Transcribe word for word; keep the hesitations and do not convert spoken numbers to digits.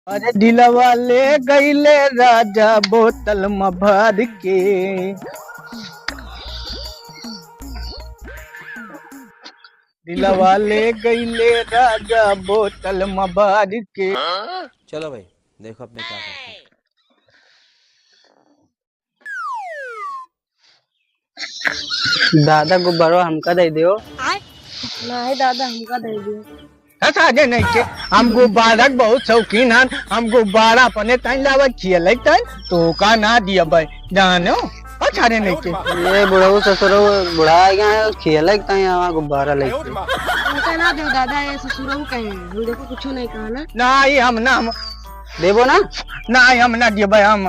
अरे दिलवा ले गईले राजा बोतल में भर के। दिलवा ले गईले राजा बोतल में भर के। चलो भाई, देखो अपने क्या करते हैं। दादा, गुब्बारा हमका दे दियो। नहीं दादा, हमका दे दियो। अच्छा, अरे नहीं के, हम गुब्बारा के बहुत शौकीन हन, हम गुब्बारा अपने ताई लावत खियले ताई, तोका ना दियबे, जानो? अच्छा, अरे नहीं के। ये बुढ़ऊ ससुरऊ बुढ़ा गया है, खियले ताई हमार गुब्बारा लेके। हमका ना दो दादा, ये ससुरऊ कहे हैं, हम देखो कुछ नहीं कहा ना। नहीं, हम ना, हम देबो ना? नहीं, हम ना देबे, हम।